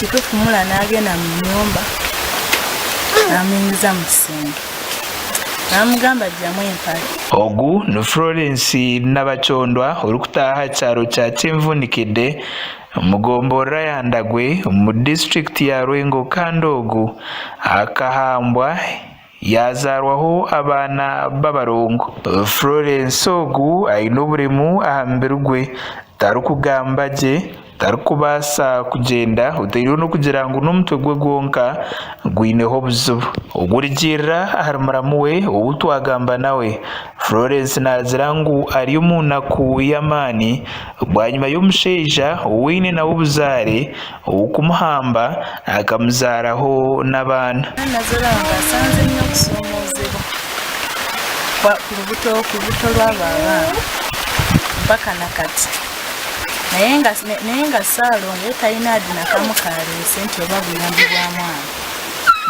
Kituufu Mula n'agenda mu nnyumba n'amuyingiza mu kisenge n'amugamba ggyamu empale. Ogu ni Florence Nabakyondwa orikutaaha aha kyaro kya Kinvunikidde omu gomborora ya Ndagwe omu disiturikiti ya Lwengo kandi ogu akahambwa Yaazaarwaho abaana b'abarongo. Florence ogu aine oburemu aha mubiri gwe, tarikugamba gye, tarikubaasa kugyenda otaireho n'okugira ngu n'omutwe gwe gwonka gwineho obuzibu. Okurugiirira ahari muramu we ou twagamba nawe, Florence naagira ngu ari omu naku y'amaani bwanyima y'omushaija ou aine nawe obuzaare Ow'okumuhamba akamuzaaraho n'abaana. Nazoora ngu asanze nyine okusoomoozebwa ku rubuto ku rubuto rw'abo abaana mpaka na kati naye nga naye nga Ssaalongo ye talina adi na kamu k'aleese nti oba buyambi bwa mwana.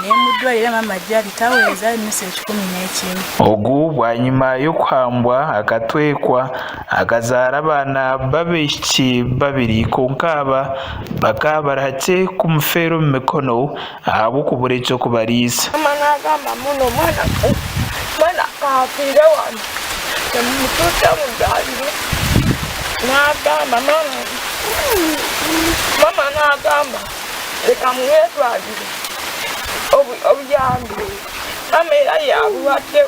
Naye mu ddwaliro maama gy'ali taweza nusu ekikumi n'ekimu. Ogu bwanyima y'okuhambwa akatwekwa Akazaara abaana b'abaishiki babiri kwonka aba bakaba bari hakye kumufeera omu mikono ahabw'okubura eky'okubariisa. Maama nagamba muno omwana omwana afiire wano nemumutuusa omu ddwaliro nagamba maama maama nagamba leka mwetwalire obuyambi maama era yabuwadde.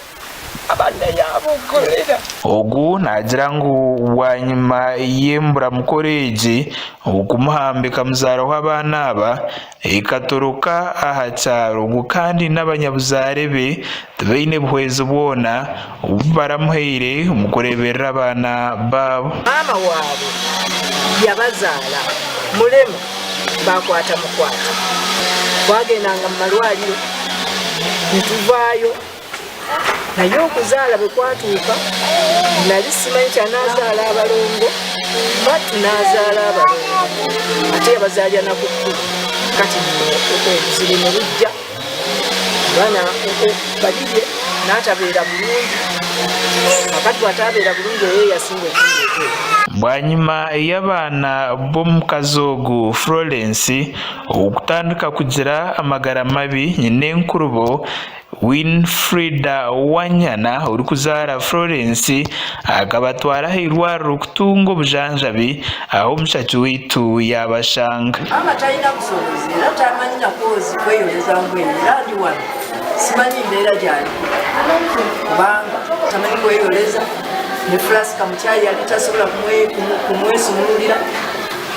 Ogu naagira ngu bwanyima y'emburamukoro egi okumuhamba ekamuzaaraho abaana aba, ekatoroka aha kyaro ngu kandi n'abanyabuzaare be tibaine buhwezi bwona obu baramuhaire omu kureeberera abaana baabo. Maama waabwe yabazaala mulema baakwata mukwate. Twagendanga mu malwaliro ne tuvaayo. Naye okuzaala bwe kwatuuka nali simanyi nti anaazaala abalongo battu n'azaala abalongo ate yabazaalira na ku kkubo kati nno obuzibu ne bujja abaana babirye n'atabeera bulungi kakati bw'ataabeera bulungi oyo yasinga okundeetera Bwanyima y'abaana b'omukazi ogu Florence okutandika kugira amagara mabi, nyinenkurubo Winfrida Wanyana orikuzaara Florence akabatwara aha irwariro kutunga obujanjabi ahu omushaki waitu yaabashanga. Maama talina busobozi era tamanyi na kwozi kweyoreza ngoye era ndi wano simanyi mbeera gyaliko kubanga tamanyi kweyoreza ne fulasika mu kyayi yali tasobola kumwesumululira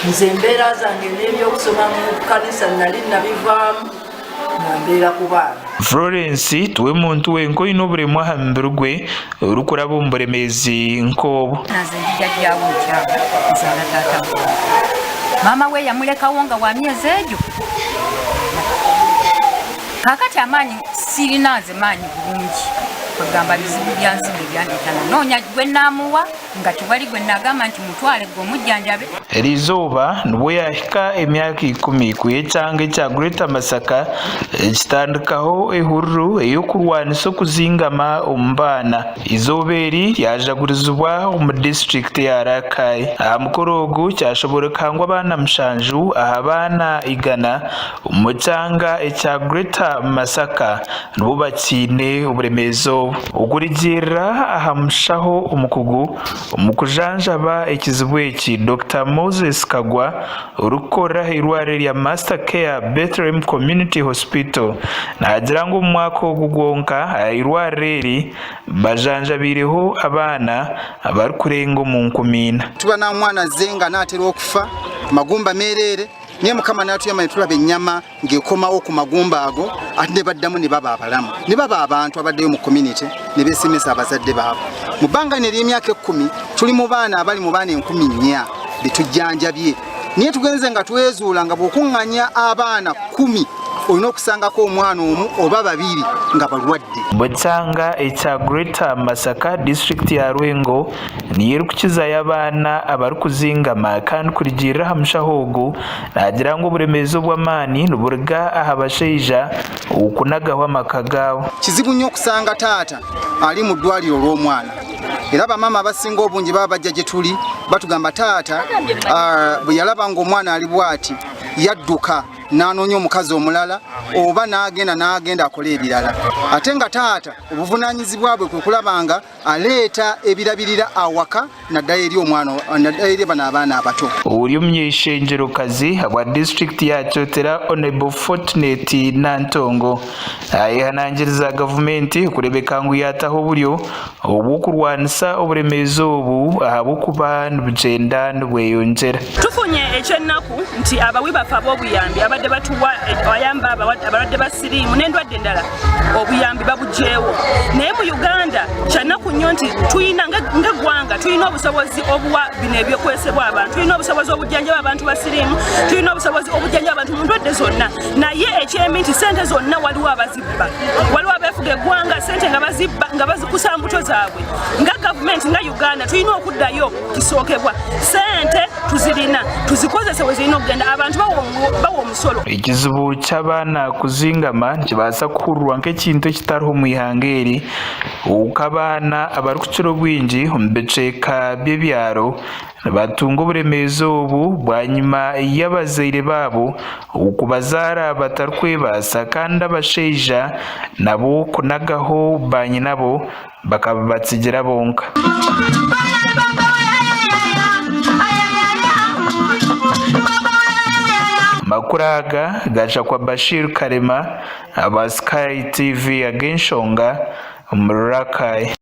nze embeera zange n'ebyokusoma mu kanisa nali nabivaamu nga mbeera ku baana. Florence tiwe muntu wenka oine oburemu aha mubiri gwe orikuraba omu buremeezi nk'obu. Nze ndi jjajjaawe omukyala nzaala taata wange. Maama we yamulekawo nga wa myezi egyo. Kaakati amaanyi sirina nze maanyi bulungi kwegamba bizibu bya nsi bye byandeeta nanoonya gwe naamuwa nga tewali gwe nagamba nti mutwale gwe omujjanjabe. Eriizooba nibwo yaahika emyaka ikumi ku ekyanga ekya Greater Masaka kitandikaho ehururu ey'okurwanisa okuzingama omu baana. Eizooba eri ryajagurizibwa omu disiturikiti ya Rakai. Aha mukoro ogu kyashobooroka ngu abaana mushanju aha baana igana omu kyanga ekya Greater Masaka nibo bakiine oburemeezi obu. Okurugiirira aha mushaho omukugu omu kujanjaba ekizibu eki, Dokita Moses Kagwa orikukorera aha irwariro erya Master Care Bethlehem Community Hospital naagira ngu omu mwaka ogu gwonka aha irwariro eri bajanjabaireho abaana abarikurenga omu nkumiina. Tuba n'omwana aze nga anaatera okufa, amagumba meereere, naye Mukama n'atuyamba ne tulaba ennyama ng'ekomawo ku magumba ago ate ne baddamu ne baba abalamu ne baba abantu abaddeyo mu community ne beesimisa abazadde baabwe. Mu bbanga lino ery'emyaka ekkumi tuli mu baana abali mu baana 4000 be tujjanjabye naye tugenze nga twezuula nga bw'okuŋŋanya abaana kkumi olina okusangako omwana omu oba babiri nga balwadde. Mu kyanga ekya Greater Masaka, disiturikiti ya Lwengo niyo erikukizayo abaana abarikuzingama kandi kurugiirira aha mushaho ogu naagira ngu oburemeezi obw'amaani niburuga aha bashaija okunagaho amaka gaabo. Kizibu nnyo okusanga taata ali mu ddwaliro olw'omwana era bamaama abasinga obungi baba bajja gye tuli batugamba taata ah, bwe yalaba ng'omwana ali bwati yadduka. n'anoonya omukazi omulala oba n'agenda n'agenda akole ebirala ate nga taata obuvunaanyizibwa bwe kwe kulaba nga aleeta ebirabirira awaka naddala eri omwana naddala eri bano abaana abato. Ori omuny'eishengyerokazi habwa disiturikiti ya Kyotera Honourable Fortunate Nantongo ayehanangiriza gavumenti kurebeka ngu yataho oburyo obw'okurwanisa oburemeezi obu ahabw'okuba nibugyenda nibweyongyera. Tufunye eky'ennaku nti abawi baffe ab'obuyambi abadde batuwa ayamba abalwadde ba siriimu n'endwadde endala obuyambi babugyewo naye mu Uganda kyannaku nnyo nti tulina ng'eggwanga tulina obusobozi obuwa bino ebyokwesebwa abantu tulina obusobozi obujjanjaba abantu ba siriimu tulina obusobozi obujjanjaba abantu mu ndwadde zonna naye ekyembi nti sente zonna waliwo abazibba waliwo abeefuga eggwanga sente nga bazibba nga bazikusa mbuto zaabwe nga gavumenti nga uganda tulina okuddayo kisookebwa sente tuzirina tuzikozese we zirina okugenda abantu bawa omusolo. Ekizibu ky'abaana kuzingama nikibaasa kuhurirwa nk'ekintu ekitariho omu ihanga eri, oku abaana abarikukira obwingi omu bicweka by'ebyaro nibatunga oburemeezi obu bwanyima y'abazaire baabo kubazaara batarikwebaasa kandi abashaija nabo kunagaho baanyinabo bakabatsigira bonka. Amakuru aga gaija kwa Bashir Karema aba Sky TV ag'enshonga omuri Rakai.